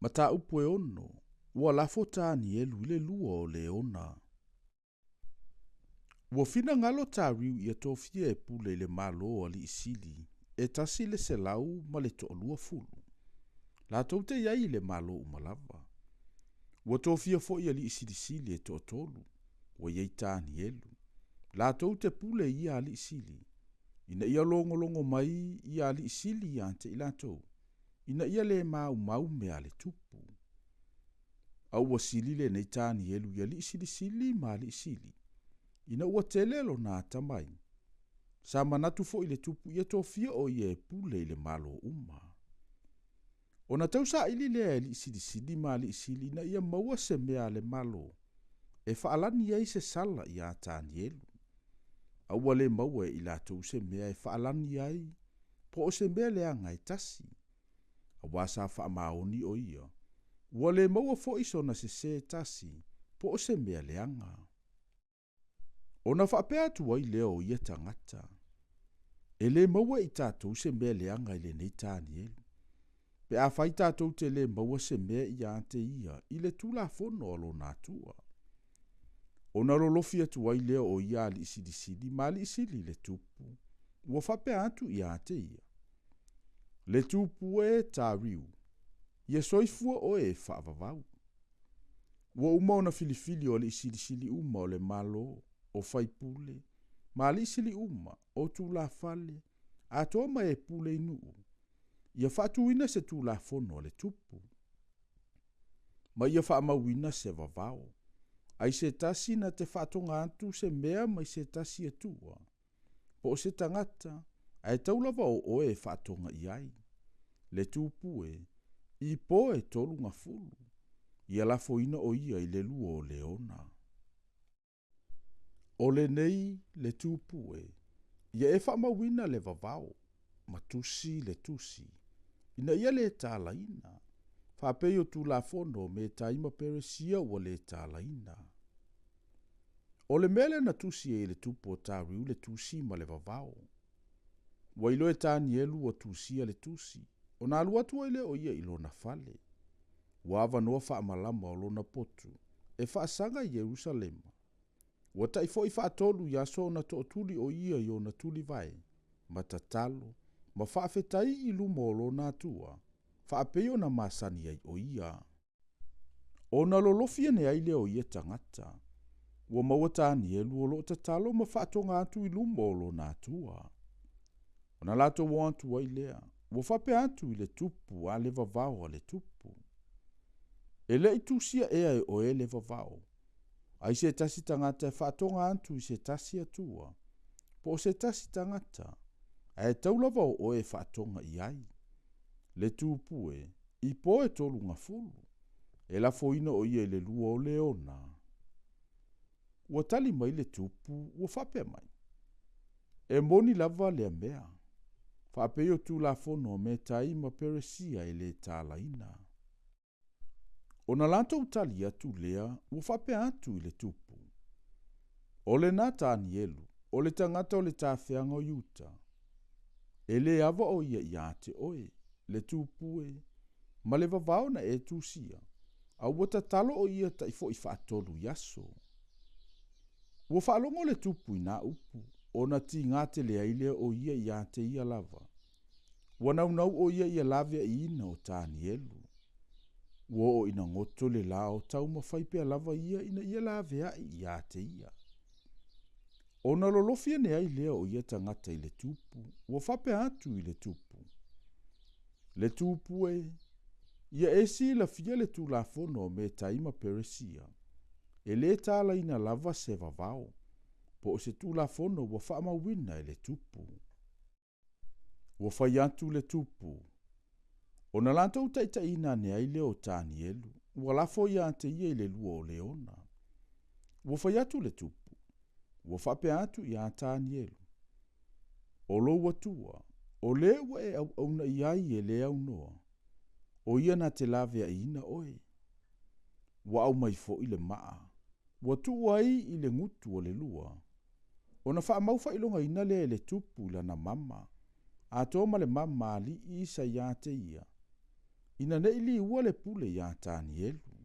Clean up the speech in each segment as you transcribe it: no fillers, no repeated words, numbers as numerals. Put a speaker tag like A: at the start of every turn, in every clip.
A: Mataupu e 6, ua lafo Tanielu i le lua o leona. Ua finagalo Tariu ia tofia e pule i le Malo o alii sili e 120. Latou te i ai i le Malo uma lava. Ua tofia foi alii silisili e toatolu, ua i ai Tanielu. Latou te pule i ia alii sili, ina ia logologo mai ia alii sili ia te i latou, ina ia le maumau mea a le tupu. A ua sili lenei Tanielu i alii silisili ma alii sili, ina ua tele lona atamai. Sa manatu foi le tupu ia tofia o ia e pule i le Malo uma. Ona tausaili lea e alii silisili ma alii sili ina ia maua se mea a le Malo e faalani ai se sala ia Tanielu. A ua le maua e i latou se mea e faalani ai, po o se mea leaga e tasi. Auā sa faamaoni o ia, ua le maua foi sona sesē tasi, po o se mea leaga. Ona faapea atu ai lea o ia tagata, E le maua e i tatou se mea leaga i lenei Tanielu, pe afai tatou te le maua se mea ia te ia i le Tulafono a lona Atua. Ona lolofi atu ai lea o ia alii silisili ma alii sili i le tupu, ua faapea atu ia te ia, Le tupu e Tariu, ia soifua oe e faavavau. Ua uma ona filifili o alii silisili uma o le Malo, o faipule, ma alii sili uma, o tulafale, atoa ma e pule i nuu, ia faatuina se Tulafono a le tupu, ma ia faamauina se vavao, ai se tasi na te faatoga atu se mea mai se tasi Atua, po o se tagata, ae tau lava o oe e faatoga i ai. Le tupu e, i po e tolu gafulu, ia lafoina o ia i le lua o leona. O lenei le tupu e, ia e faamauina le vavao, ma tusi le tusi, ina ia le talaina, faapei o Tulafono o Metai ma Peresia ua le talaina. O le mea lea na tusi ai e le tupu o Tariu le tusi ma le vavao. Ua iloa e Tanielu ua tusia le tusi, ona alu atu ai lea o ia i lona fale. Ua avanoa faamalama o lona potu e faasaga i Ierusalema. Ua tai foi faatolu i aso ona tootuli o ia i ona tulivae, ma tatalo, ma faafetai i luma o lona Atua, faapei ona masani ai o ia. Ona lolofi ane ai lea o ia tagata, ua maua Tanielu o loo tatalo ma faatoga atu i luma o lona Atua. Ona latou o atu ai lea, ua faapea atu i le tupu a le vavao a le tupu. E le i tusia ea e oe le vavao, ai se tasi tagata e faatoga atu i se tasi Atua, po o se tasi tagata, ae tau lava o oe e faatoga i ai. Le tupu e, i po e tolu gafulu, e lafoina o ia i le lua o leona. Ua tali mai le tupu ua faapea mai, E moni lava lea mea, faapei o Tulafono a Metai ma Peresia e le talaina. Ona latou tali atu lea ua faapea atu i le tupu, O lena Tanielu, o le tagata o le tafeaga o Iuta, e le ava o ia ia te oe, le tupu e, ma le vavao na e tusia, a ua tatalo o ia tai foi faatolu i aso. Ua faalogo le tupu i nā upu, ona tigā tele ai lea o ia ia te ia lava. Ua naunau o ia ia laveaiina o Tanielu. Ua oo ina goto le lā o taumafai pea lava ia ina ia laveai ia te ia. Ona lolofi ane ai lea o ia tagata i le tupu, ua faapea atu i le tupu, Le tupu e, ia e silafia le Tulafono o Metai ma Peresia, e le talaina lava se vavao, po o se Tulafono ua faamauina e le tupu. Ua fai atu le tupu, ona latou taitaiina ane ai lea o Tanielu, ua lafo ia te ia i le lua o leona. Ua fai atu le tupu, ua faapea atu iā Tanielu, O lou Atua, o le ua e auauna i ai e le aunoa, o ia na te laveaiina oe. Ua aumai foi le maa, ua tuu ai i le gutu o le lua, ona faamau faailogaina lea e le tupu i lana mama, atoa ma le mama alii sa ia te ia. ina ne i liua le pule iā Tanielu.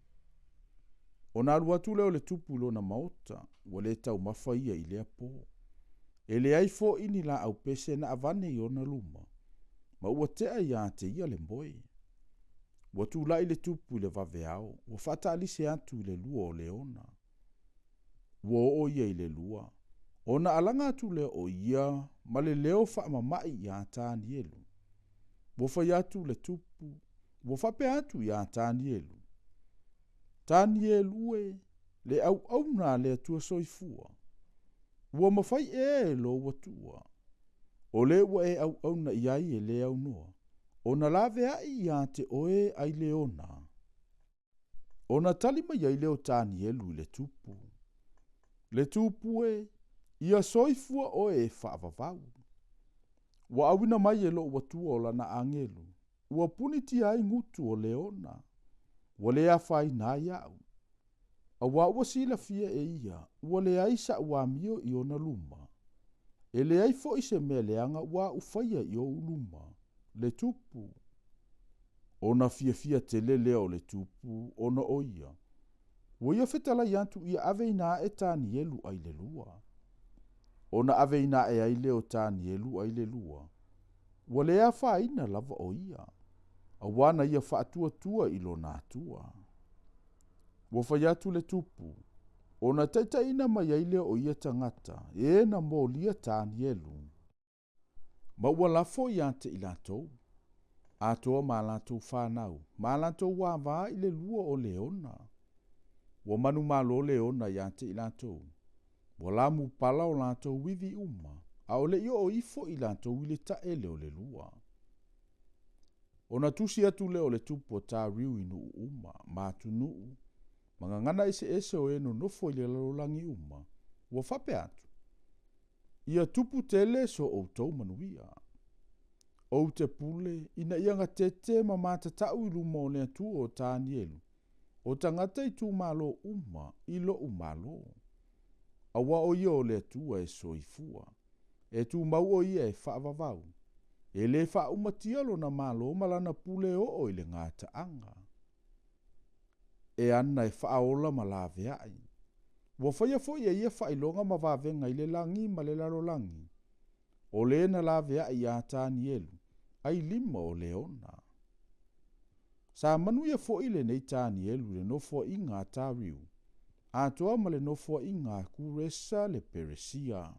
A: Ona alu atu lea o le tupu i lona maota, ua le taumafa ia i lea pō. E leai foʻi ni laau pese na avane i ona luma, ma ua tea iā te ia le moe. Ua tulai le tupu i le vaveao, ua faataalise atu i le lua o leona. Ua oo ia i le lua, ona alaga atu lea o ia ma le leo faamama'i iā Tanielu. Ua fai atu le tupu, ua faapea atu iā Tanielu, Tanielu e, le auauna a le Atua Soifua, ua mafai ea e lou Atua, o le ua e auauna i ai e le aunoa, ona laveai iā te oe ai leona? Ona tali mai ai lea o Tanielu i le tupu, Le tupu e, ia soifua oe e faavavau. Ua auina mai e lou Atua o lana agelu, ua punitia ai gutu o leona, ua le afaina ai au. Auā ua silafia e ia, ua leai saʻu amio i ona luma. E leai foi se mea leaga ua aʻu faia i ou luma, le tupu. Ona fiafia tele lea o le tupu ona o ia. Ua ia fetalai atu ia aveina aʻe Tanielu ai le lua. Ona aveina aʻe ai lea o Tanielu ai le lua. Ua le afaina lava o ia, auā na ia faatuatua i lona Atua. Ua fai atu le tupu, ona taitaiina mai ai lea o ia tagata, e na molia Tanielu. Ma ua lafo iā te i latou, atoa ma latou fanau, ma latou avā i le lua o leona. Ua manumalo leona iā te i latou. Ua lamupala o latou ivi uma, a o le i oo ifo i latou i le taele o le lua. Ona tusi atu lea o le tupu o Tariu i nuu uma, ma atunuu, ma gagana eseese o e nonofo i le lalolagi uma, ua faapea atu, Ia tupu tele so outou manuia. Ou te pule, ina ia gatete ma matatau i luma o le Atua o Tanielu, o tagata itumalo uma i loʻu malo. Auā o ia o le Atua e soifua. E tumau o ia e faavavau. E le faaumatia lona malo ma lana pule oo i le gataaga. E ana e faaola ma laveai. Ua faia foi e ia faailoga ma vavega i le lagi ma le lalolagi. O le na laveai iā Tanielu, ai lima o leona. Sa manuia foi lenei Tanielu i le nofoaiga a Tariu, atoa ma le nofoaiga a Kuresa le Peresia.